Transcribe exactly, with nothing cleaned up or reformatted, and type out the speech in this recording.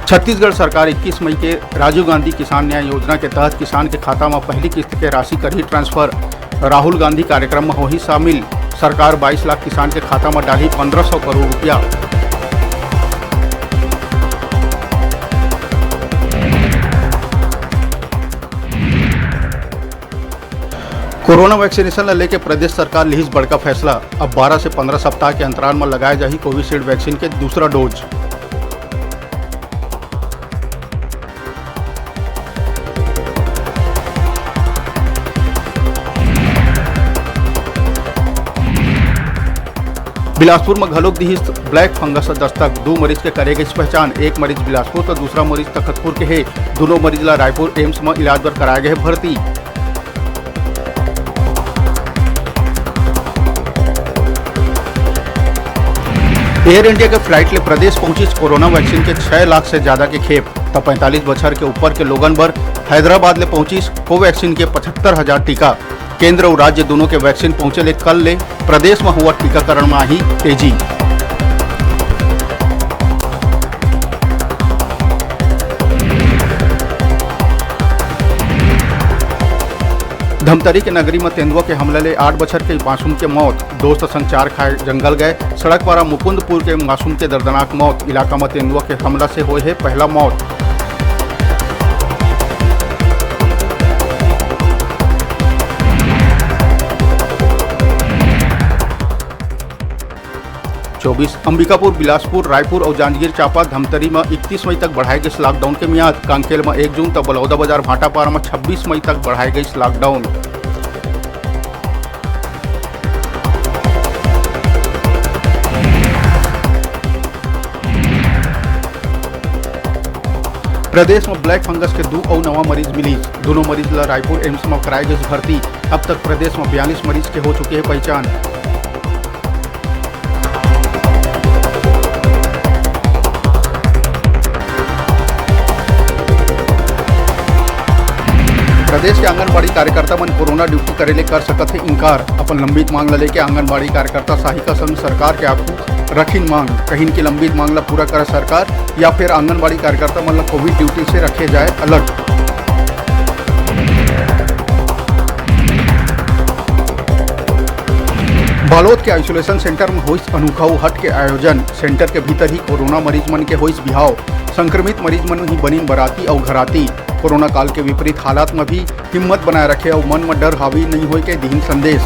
छत्तीसगढ़ सरकार इक्कीस मई के राजीव गांधी किसान न्याय योजना के तहत किसान के खाता म पहली किस्त के राशि करही ट्रांसफर। राहुल गांधी कार्यक्रम म होही शामिल। सरकार बाईस लाख किसान के खाता म डालही पन्द्रह सौ करोड़ रुपया। कोरोना वैक्सीनेशन ल लेके प्रदेश सरकार लिहिस बड़का फैसला। अब बारह से पन्द्रह सप्ताह के अंतराल म लगाए जाही कोविशील्ड वैक्सीन के दूसरा डोज। बिलासपुर म घलोक दिहिस ब्लैक फंगस दस्तक, दू मरीज के करे गइस पहचान। एक मरीज बिलासपुर तो दूसरा मरीज तखतपुर के हे। दूनों मरीज ला रायपुर एम्स म इलाज बर कराए गए भर्ती। एयर इंडिया के फ्लाइट ले प्रदेश पहुंचिस कोरोना वैक्सीन के छह लाख से ज्यादा के खेप, त पैंतालीस बछर के ऊपर के लोगन बर हैदराबाद ले पहुंचिस कोवैक्सीन के पचहत्तर हजार टीका। केंद्र अउ राज्य दूनों के वैक्सीन पहुंचे ले कल ले प्रदेश म होवत टीकाकरण म आही तेजी। धमतरी के नगरी म तेंदुआ के हमला ले आठ बछर के मासूम के मौत, दोस्त संग चार खाए जंगल गए। सड़क पारा मुकुंदपुर के मासूम के दर्दनाक मौत, इलाका म तेंदुआ के हमला से होए हे पहला मौत। चौबीस, अंबिकापुर, बिलासपुर, रायपुर अउ जांजगीर चांपा, धमतरी म इकतीस मई तक बढ़ाए गइस लॉकडाउन के मियाद। कांकेर म एक जून त बलौदाबाजार भाटापारा म छब्बीस मई तक बढ़ाए गइस लॉकडाउन। प्रदेश म ब्लैक फंगस के दू अउ नवा मरीज मिलिस। दूनों मरीज ल रायपुर एम्स म कराए गइस भर्ती। अब तक प्रदेश म बयालीस मरीज के हो चुके हे पहचान। प्रदेश के आंगनबाड़ी कार्यकर्ता मन कोरोना ड्यूटी करे ले कर सकत हे इंकार। अपन लंबित मांग ल लेके आंगनबाड़ी कार्यकर्ता सहायिका संघ सरकार के आगू रखिन मांग, कहिन कि लंबित मांग ल पूरा करे सरकार या फिर आंगनबाड़ी कार्यकर्ता मन ल कोविड ड्यूटी से रखे जाए अलग। बालोद के आइसोलेशन सेंटर म होइस अनूठा अउ हट के आयोजन। सेंटर के भीतर ही कोरोना मरीज मन के होइस बिहाव। संक्रमित मरीज मन ही बनिन बराती अउ घराती। कोरोना काल के विपरीत हालात म भी हिम्मत बनाए रखे अउ मन म डर हावी नइ होए के दिहिन संदेश।